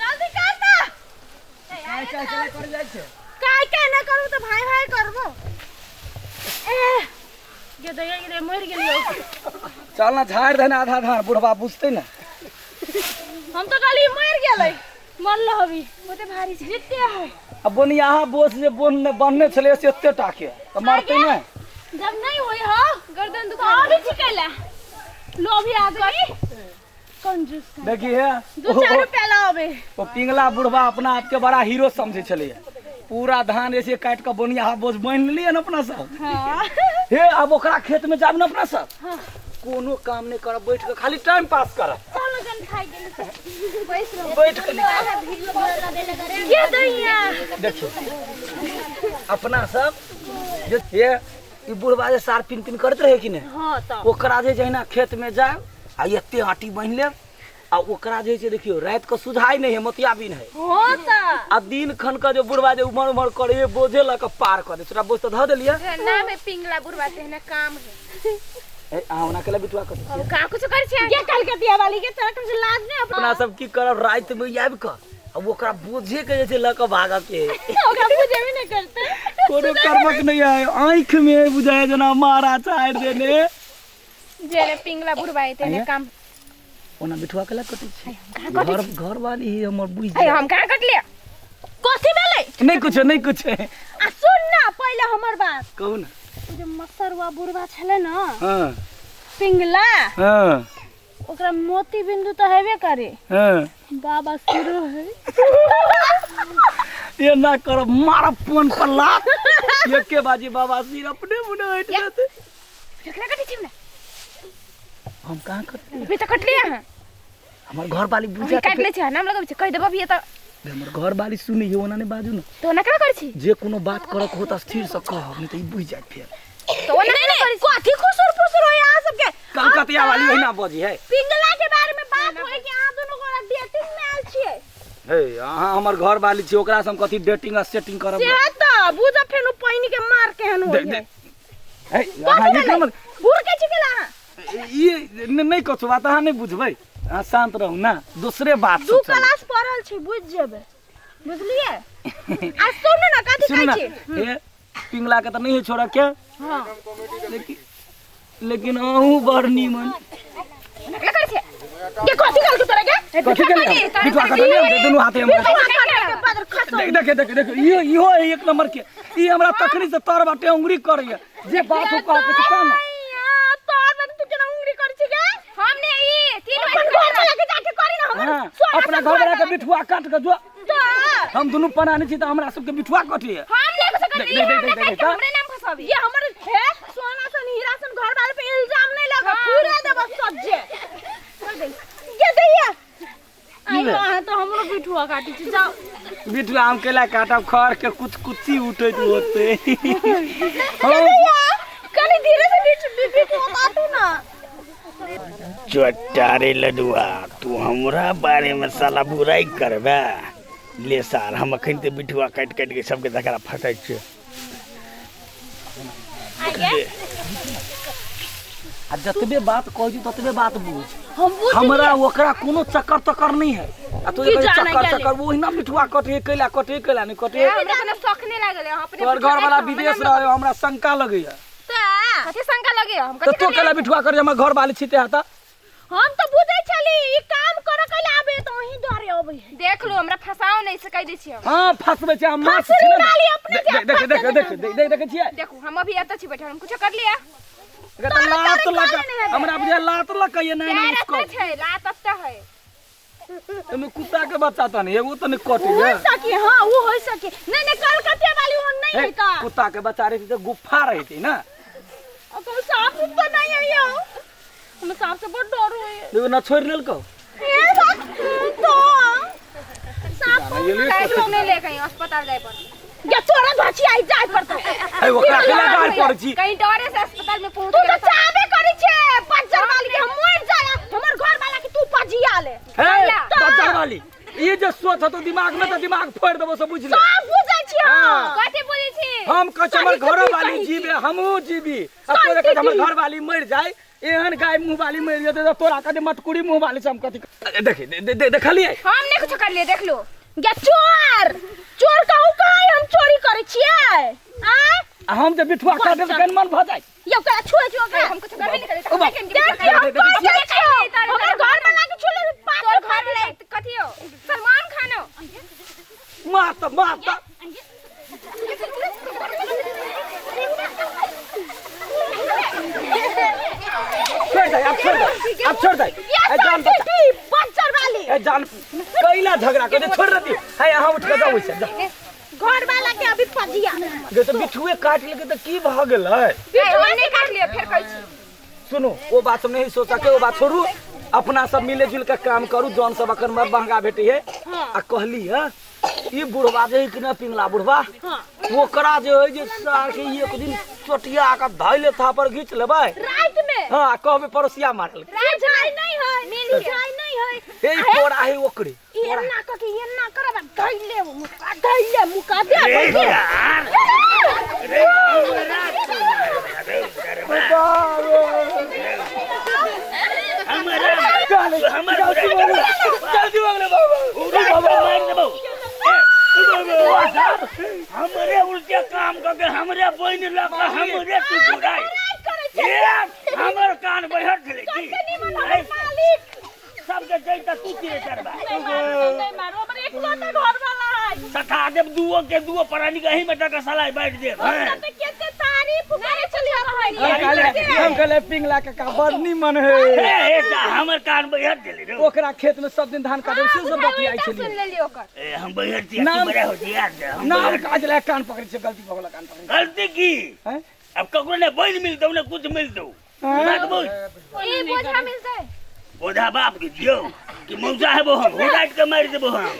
जल्दी कर ना। काय काय केला कर जाइ छै। काय काय ना करू तऽ भाई भाई करबो। ए गे दैया गे, मरि गेलियो। चल ना, झाड़ि दे ना आधा धान, बुढ़बा बुझतै ना। हम तो कहली मरि गेलै, मरल हबी, बहुते भारी छै, जितते है। आ बोनियाहा बोस जे बोन बन्हने छलै से एते टाके तऽ मरतै नहि। जब नहीं होई हो गर्दन दुखा अभी छिकैला लोभी आदमी कंजूस। देखी हे, 2-4 रुपया लाओ। ओ पिंगला बुढ़बा अपना आपके बड़ा हीरो समझै छलैया। पूरा धान ऐसे काटि कऽ बोनियाहा बोझ बान्हि लेलियै ने अपना सब। हाँ। हे, आब ओकरा खेत में जाब ने अपना सब, कोनो काम नहीं करब, बैठ के खाली टाइम पास करब। चल ना, जन खाइ गेल बैस रहो। बैठ के ये दैया। देखियो, अपना सब जे ये ई बुढ़बा जे सार पिन पिन करैत रहे कि नहि? हाँ तऽ। ओकरा जे जहिना खेत में जायब आ एते आटी बान्हि लेब आ ओकरा जे छै, देखियो, राति के सुझाइ नहि है, मोतियाबिन है। हाँ तऽ। आ दिन खन के जे बुढ़बा जे उम्हर उम्हर करे, बोझे लऽ के पार कऽ दे। छोटा बोझ तऽ धऽ देलियै। नाम है पिंगला बुढ़वा, तेहने काम है। ए, अहाँ ओना केला बिटुआ कऽ दै छियै? का कुछ कर छियै? ये कलकतिया वाली के तोरा कुछ लाज नहीं? अपना सब की करब, राति में आबि कऽ आ ओकरा बोझे के जे छै लऽ कऽ भागऽ के है। ओकरा बुझेबे नहीं करते। कोनो कर्मक नहीं है, आँखि में बुझाय जेना मारा चारि देने। जेने पिंगला बुढ़वा है तेहने आइया। काम। ओना बिठुआ केला कटै छै? घर घर वाली ही हमर बुझ अरे, हम कहाँ कटलियै? कथी भेलै? नहीं कुछ, नहीं कुछ। आ सुन ना पहिले हमर बात। कहू ना। ओ जे मसरुआ बुढ़वा छलै ना, पिंगला, ओकरा मोती बिंदु तऽ हेबे करे। बाबा शुरू है। ये ना करब, मारब फोन पर लात, एके बाजी बाबा सिर अपने मुने हटि जेतै। केकरा कटै छी हमरा? हम कहाँ कटलियै? अभी तऽ कटलियै अहाँ। हमर घर वाली अभी बुझा काटि लै छी, नाम लगबै छी, कहि देबो अभी तऽ। हमर घर वाली सुनै है, ओना नहि बाजू ने। तऽ ओना केना करै छी? जे कोनो बात करक हो तऽ स्थिर से कहब, नहीं तऽ ई बुझि जायत फेर। तऽ ओना केना करै छी? कथी खुसुर फुसुर होय अहाँ सबके? कलकतिया वाली ओहिना बजी है। पिंगला के बारे में बात होय कि अहाँ दुनू गोरा डेटिंग में आयल छियै? हे, अहाँ हमर घर वाली छी, ओकरा से हम कथी डेटिंग आ सेटिंग करब? से तऽ बुझ, फेन उ पानि के मार केहन होय दे- है। दे- हे, अहाँ एक नंबर बूढ़ के छिकेला अहाँ? ई नहि कछु बात अहाँ नहि बुझबै, अहाँ शांत रहू ना, दोसरे बात दू सब चलै। क्लास पढ़ल छी, बुझ जेबै, बुझलियै? आ सुनू ना, कथी सुनू ना। कहै छी? हे, पिंगला के तऽ नहि है छोड़ऽ के। हाँ। लेकिन लेकिन अहूँ बड़ नीमन। नकला करै छै। के कथी कहलकै तोरा के? कथी केलियै? बिटुआ कटलियै दुनू हाथे हमरा। देख देख देख देख, इहो इहो है एक नंबर के। ई हमरा तखनी से तर बाटे उंगली करैया, जे बात हो कह के कह ना। तोर बाटे तू केना उंगली करै छी गे? हम ने ई तीन अपन घर वाला के जाके करी ना हमर। हाँ, अपना घर वाला के बिठुआ काट के जो। तऽ हम दुनू पनानी छी तऽ हमरा सबके बिठुआ कटैया। हम ने कुछ देख, कटली, देख, हम देख, ने देख, काट के हमरे नाम फसाबी। ये हमर हे सोना सन हीरा सन घर वाले पे इल्जाम नहीं लगा, पूरा देब सज्जे ये दैया। आइयो, अहाँ तो हमरो बिठुआ काटी छी, जाओ। बिठुआ हम केला काटब? खर के कुछ कुची उठैत होते। ये दैया, कनी धीरे से बिठ बिठुआ काटू ना। चोटा रे लडुआ, तू हमरा बारे में साला बुराई करबे? ले सार, हम अखन ते बिठुआ काटि काटि के सबके तकरा फंसाइ छियै। ले। आ जतबे बात कहै छी ततबे बात बुझ। हम बुझ। हमरा ओकरा कोनो चक्कर तक्कर नहीं है आ तू की जे जाने चक्कर गेलै? चक्कर, ओहिना बिठुआ कटे, कैला कटे, कैला नहीं कटे। हमरा कोनो शौक नहीं लागल है, अपने तोहर घर वाला विदेश रहे, हमरा शंका लगैया। तऽ कथी शंका लगे? हम तऽ कथी? तो कैला बिठुआ कर, हमर घर वाली छिते आता। हम तो बुझै छली ई काम करे कैला आबे तऽ अहीं द्वारे अबै है। देख लो, हमरा फसाओ नहीं से कह दै छियै हम। हाँ, फंसबै छै हम माछ फंसरी छै ने। वाली अपने देख देख देख देख देख देख, देखै छियै? देखू, हम अभी एतऽ छी बैठल, हम कुछो कर लिया? एकर तऽ लात लग, हमरा बुझाय लात लग के नहीं पैर नहीं एतऽ उसको छै, लात एतऽ है। एमे कुत्ता के बच्चा त नहीं, एगो त नहीं कटे। हो सके, हाँ, वो हो सके। नहीं नहीं, कलकत्ते वाली वो नहीं है का। कुत्ता के बच्चा रहती तो गुफा रहती ना। अब तो सांप उप तो नहीं है यो? हम सांप से बहुत डर हुए। देखो ना, छोड़ लेलको। ए बात तो सांप। काटि नहीं ले, कहीं अस्पताल जाए पर। या तोरा धची आई जाय पड़तो। ए, ओकरा केला गाड़ पड़ै छी? कहीं डरे से अस्पताल में पहुंच तू तो गेल। चाहबे करै छे बज्जर वाली के हम मर जाय, हमर घर वाला के तू पजिया ले। हे बच्चा वाली, ई जे सोच हतो दिमाग में तऽ दिमाग फोड़ देबो से बुझ ले। सब बुझै छी हम। हाँ। कथी बोलै छी? हम कहै छी हमर सही घर से वाली कही। जीबे, हमहूँ जीबी, आ तोरे कहै छी हमर घर वाली मरि जाय एहन गाय मुंह वाली मरि जेतै तऽ तोरा कथी मटकुरी मुंह वाली से हम कथी देखी देखलियै। हम नहीं कुछ कर लिए, देख लो। गे चोर, चोर कहू कहाँ हम चोरी करै छियै? आँय? आ हम जे बिठुआ काटे तऽ कनि मन भऽ जाइ। यौ करा छुए छुए अरे, हम कुछ करबे नहीं करे। ओ बाप। देख हम कहि जाइ छियौ, हमर घर में लाके छुले पाप तोर घर में कथी हो? सलमान खान हो। मार तऽ मार तऽ। छोड़ दे, अब छोड़ दे, अब छोड़ दे। ये ए जान बचा। सब बच्चर वाली। ए जान कैला झगड़ा कर दे, छोड़ दे। है यहाँ उठ के जाओ ओइसे जा। घर वाला के अभी पजिया। गे तऽ बिठुए काटि लेलकै तऽ की भऽ गेलै? बिठुआ नहीं काट लिया फिर कहै छी। सुनू, ओ बात सब नहीं सोचा के, ओ बात छोड़ू, अपना सब मिले जुल के काम करू, जौन सब अखन महंगा भेटै है। आ कहली है ई बुढ़वा जे है कि ना पिंगला बुढ़वा, ओकरा जे है जे सार के एक दिन चोटिया के धैले थापर घीच लेबै। रात में। हाँ, कहबे पड़ोसिया मारल। सुझाई नहीं है, सुझाई नहीं है। हे पोरा है ओकरे। ई एना क के एना करब, धैले मुका, धैले मुका दे। रे यार, रे हमरा हमर जल्दी मांगले बाबा। पूरा मार देबौ। हमरे उल्टे काम करके हमरे बहिन लऽ कऽ हमरे तू बुराइ। ए हमर कान बैहर छलै की? मालिक सबके जैता तू के करबा। नहीं मारो, हमर एकलौता घर वाला है। सखा देब दुओ के दुओ प्राणी के एही में टका सलाइ बाँटि देब। हैं? त केते तारीफ करे चलिया रहै। हम कहले पिंगला काका बड़ निमन है। ए, ए, हमर कान बैहर छलै रे। ओकरा खेत में सब दिन धान काटे से सब बतियाइ सुन छलियै। लेली ओकर। ए हम बैहर छी, नाम- तू बड़ा होशियार छै। हम नाम बैहर- काज लए कान पकड़ै छै, गलती भऽ गेल कान पकड़ै। गलती की? हैं? अब ककरो ने बहिन मिलतौ ने कुछ मिलतौ। बात बुझ। ई बोझा मिलतै। बोझा बाप के दियौ कि मौसा हेबो हम, हो राति के मारि देबो हम।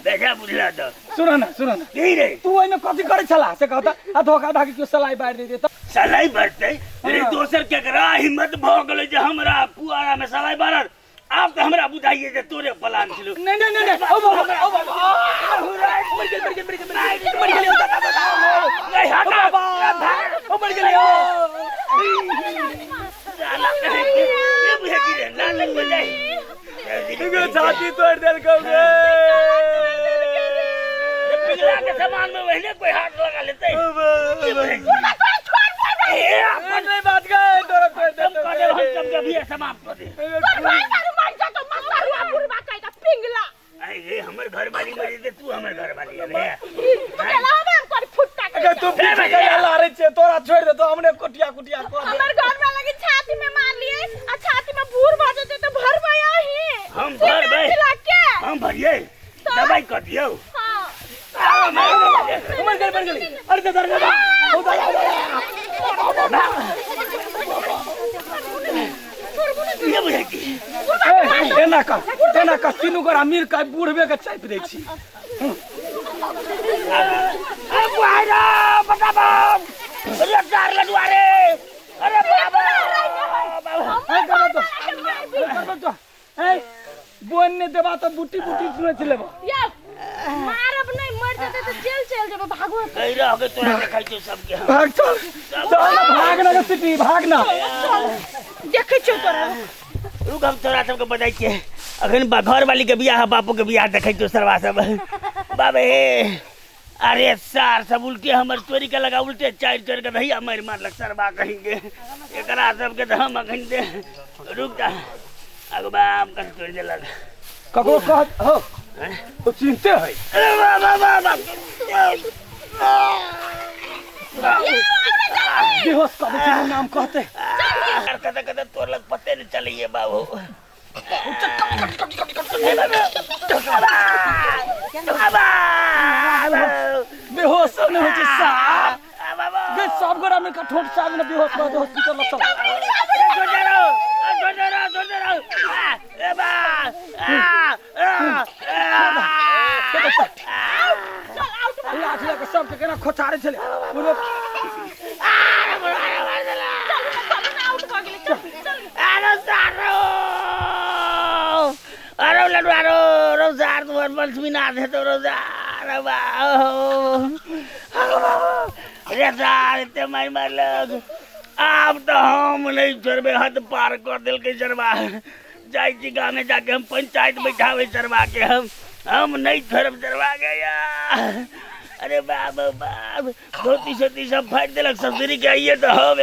बेटा बुझला तऽ। सुन ना, सुन ना। की रे? तू ओहिमे कथी करै छला से कहता, आ धोखा धाकी केओ सलाइ बारि दै तऽ। सलाइ बारतै? रे दोसर केकरा हिम्मत भऽ गेलै जे हमरा पुआरा में सलाइ बारत? आब तऽ हमरा बुझाइए जे तोरे प्लान छलौ। नहीं नहीं नहीं नहीं, ओ बाबा, ओ बाबा, मर गेल, मर गेल, मर गेल, मर गेल, मर गेल, नहीं, हटा। ओ बाबा, ओ मर गेल, ओ। साला कहे कि, ये बुझे की रे, लाल बुझाइ। छाती तोड़ देलकौ गे। पिघला के सामान में वही कोई हाथ लगा लेते। की बुझे की? ए, अपन नहीं बात गए, तोरा तोड़ सब देलकौ। कऽ देब हम सबके भी समाप्त कऽ देब। तोर भाई मारू मर जतो मसरुआ बुढ़वा कहि के पिंगला। अरे रे हमर घर वाली मरी ते तू हमर घर वाली रे। तू गेला हम कर फुट्टा के। अगर तू पीछे के लारे छे, तोरा छोड़ दे तो हमने कुटिया कुटिया कर दे। हमर घर में लगी छाती में मार लिए, आ छाती में भूर भ जते त भरबै अही। हम भरबै। के हम भरियै, दवाई कर दियौ। हां। मर गेल, मर गेल। अरे दादा, दादा, ओ दादा, दादा। ये बुझै की? ए, एना कर, एना कर, तीनू गोरा मिल के बूढ़बे के चापि दै छी। अरे बुहारा, बताबो। अरे चार लडुआ रे। अरे बाबा, बाबा। ए, करबो तो, करबो तो। ए, बोन ने देबा तऽ बूटी बूटी सुनै छी लेबो। यौ मारब नहीं, मर जते त जेल चल जेबो, भागो। कहि रह के तोरा देखै छियौ सबके हम। भाग चल, चल ना, भाग ना सिटी, भाग ना। देखै छियौ तोरा। रुक, हम तोरा सबके बताइ छियै। अखन घर वाली के बियाह, बापू के बियाह देखै छियौ सरवा सब। बाबे, अरे सार सब उल्टे हमर चोरी के लगा उल्टे चारि चोरि के दहिया मारि मारलक सरवा कहीं के। एकरा सबके तऽ हम अखन दे रुक जा। अगो बाप कन तोड़ि देलक। ककरो कह हो, तो चिन्हते है। अरे बाबा, बाबा। बेहोश कऽ दै छै नाम कहते। कतऽ कतऽ तोड़लक पते नहि चलैये बाबू। बेहोश सब नहि होइ छै साफ। गे सब गोरा मिलके ठोंठ साफ ने बेहोश कऽ दे हॉस्पिटल लऽ चल। लाठ लऽ कऽ सबके केना खोचारै छलै। बुझलो? अरे लडुआ रो रौजार तुम्हार लक्ष्मीनाथ हेतौ रौजार। रे सार एते मारि मारलक। आब तऽ हम नहि छोड़बै हद पार कऽ देलकै सरबा जाइ छी गामे जाके हम पंचायत बैठाबै सरबा के हम हम नहि छोड़ब सरबा के या अरे बाप बाप धोती सोती सब फाड़ि देलक ससुरी के आइए तऽ हम।